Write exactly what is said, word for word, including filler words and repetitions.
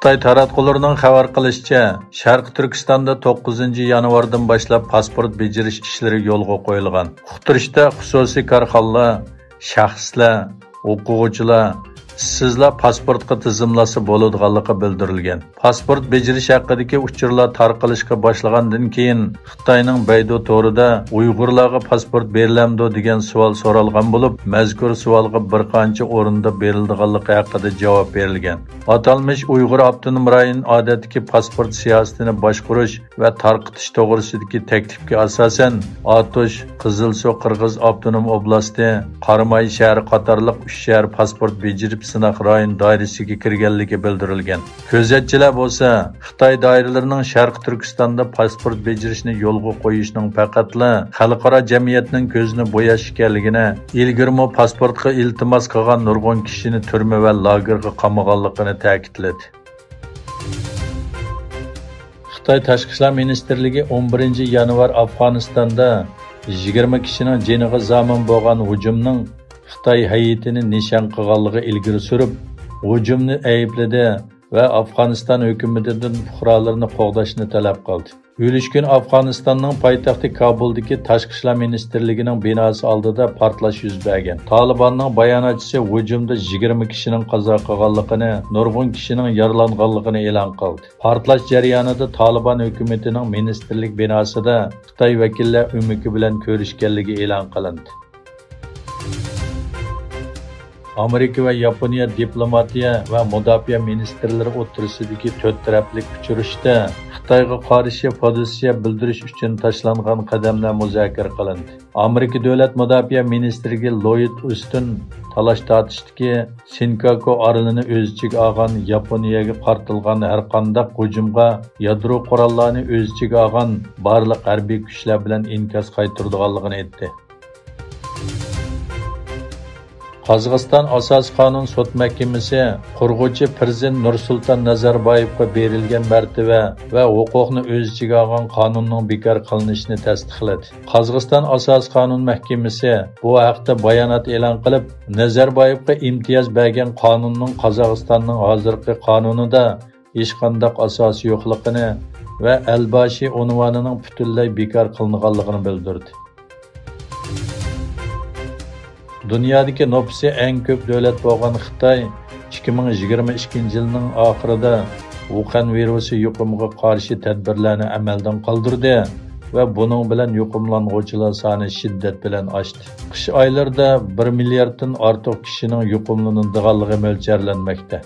خىتاي تاراتقۇلىرىنىڭ خەۋەر قىلىشىچە، شەرقىي تۈركىستاندا توققۇزىنچى يانۋاردىن باشلاپ پاسپورت بېجىرىش ئىشلىرى يولغا قويۇلغان. ئۇقتۇرۇشتا خۇسۇسىي كارخانىلار، شەخسلەر، ئوقۇغۇچىلار، ئىشسىزلار پاسپورتقا تىزىملاتسا بولىدىغانلىقى بىلدۈرۈلگەن. پاسپورت بېجىرىش ھەققىدىكى ئۇچۇرلار تارقىلىشقا باشلىغاندىن كېيىن، خىتاينىڭ بەيدۇ تورىدا ئۇيغۇرلارغا پاسپورت بېرىلەمدۇ دېگەن سوئال سورالغان بولۇپ، مەزكۇر سوئالغا بىر قانچە ئورۇندا بېرىلىدىغانلىقى ھەققىدە جاۋاب بېرىلگەن. ئاتالمىش ئۇيغۇر ئاپتونوم رايون ئادەتتىكى پاسپورت سىياسىتىنى باشقۇرۇش ۋە تارقىتىش توغرىسىدىكى تەكلىپكە ئاساسەن، ئاتۇش، قىزىلسۇ قىرغىز ئاپتونوم ئوبلاستى، قاراماي شەھىرى قاتارلىق ئۈچ شەھەر پاسپورت بېجىرىپ سىناق رايون دائىرىسىگە كىرگەنلىكى بىلدۈرۈلگەن. كۆزەتچىلەر بولسا، خىتاي دائىرىلىرىنىڭ شەرقىي تۈركىستاندا پاسپورت بېجىرىشنى يولغا قويۇشنىڭ پەقەتلا خەلقئارا جەمئىيەتنىڭ كۆزىنى بوياش ئىكەنلىكىنى، ئىلگىرىمۇ پاسپورتقا ئىلتىماس قىلغان نۇرغۇن كىشىنى تۈرمە ۋە لاگېرغا قامىغانلىقىنى تەكىتلىدى. خىتاي تاشقى ئىشلار مىنىستىرلىكى ئون بىرىنچى يانۋار ئافغانىستاندا يىگىرمە كىشىنىڭ جېنىغا زامىن بولغان ھۇجۇمنىڭ خىتاي ھەيئىتىنى نىشان قىلغانلىقى ئىلگىرى سۈرۈپ، ھۇجۇمنى ئەيىبلىدى ۋە ئافغانىستان ھۆكۈمىتىدىن پۇقرالىرىنى قوغداشنى تەلەپ قىلدى. ئۆلۈشكۈن ئافغانىستاننىڭ پايتەختى كابۇلدىكى تاشقى ئىشلار مىنىستىرلىكىنىڭ بىناسى ئالدىدا پارتلاش يۈز بەرگەن. تالىباننىڭ باياناتچىسى ھۇجۇمدا يىگىرمە كىشىنىڭ قازا قىلغانلىقىنى، نۇرغۇن كىشىنىڭ يارىلانغانلىقىنى ئېلان قىلدى. پارتلاش جەريانىدا تالىبان ھۆكۈمىتىنىڭ مىنىستىرلىك بىناسىدا خىتاي ۋەكىللەر ئۆمىكى بىلەن كۆرۈشكەنلىكى ئېلان قىلىندى. ئامېرىكا ۋە ياپونىيە دىپلوماتىيە ۋە مۇداپىئە مىنىستىرلىرى ئوتتۇرىسىدىكى تۆت تەرەپلىك ئۇچرىشىشتا خىتايغا قارشى پوزىتسىيە بىلدۈرۈش ئۈچۈن تاشلانغان قەدەملەر مۇزاكىرە قىلىندى. ئامېرىكا دۆلەت مۇداپىئە مىنىستىرى لويىد ئۇستىن تالاش-تارتىشتىكى سىنكاكۇ ئارىلىنى ئۆز ئىچىگە ئالغان، ياپونىيەگە قارىتىلغان ھەرقانداق ھۇجۇمغا يادرو قوراللارنى ئۆز ئىچىگە ئالغان بارلىق ھەربىي كۈچلەر بىلەن ئىنكاس قايتۇرىدىغانلىقىنى ئېيتتى. قازاقىستان ئاساسىي قانۇن سوت مەھكىمىسى قۇرغۇچى پىرېزىدېنت نۇرسۇلتان نەزەربايېۋقا بېرىلگەن مەرتىۋە ۋە ھوقۇقنى ئۆز ئىچىگە ئالغان قانۇننىڭ بىكار قىلىنىشىنى تەستىقلىدى. قازاقىستان ئاساسىي قانۇن مەھكىمىسى بۇ ھەقتە بايانات ئېلان قىلىپ، نەزەربايېۋقا ئىمتىياز بەرگەن قانۇننىڭ قازاقىستاننىڭ ھازىرقى قانۇنىدا ھېچقانداق ئاساسى يوقلۇقىنى ۋە ئەلباشى ئۇنۋانىنىڭ پۈتۈنلەي بىكار قىلىنغانلىقىنى بىلدۈردى. دۇنيادىكى نوپۇسى ئەڭ كۆپ دۆلەت بولغان خىتاي ئىككى مىڭ يىگىرمە ئىككىنچى يىلنىڭ ئاخىرىدا ۋۇخەن ۋىرۇسى يۇقۇمىغا قارشى تەدبىرلەرنى ئەمەلدىن قالدۇردى ۋە بۇنىڭ بىلەن يۇقۇملانغۇچىلار سانى شىددەت بىلەن ئاشتى. قىش ئايلىرىدا بىر مىلياردتىن ئارتۇق كىشىنىڭ يۇقۇملىنىدىغانلىقى مۆلچەرلەنمەكتە.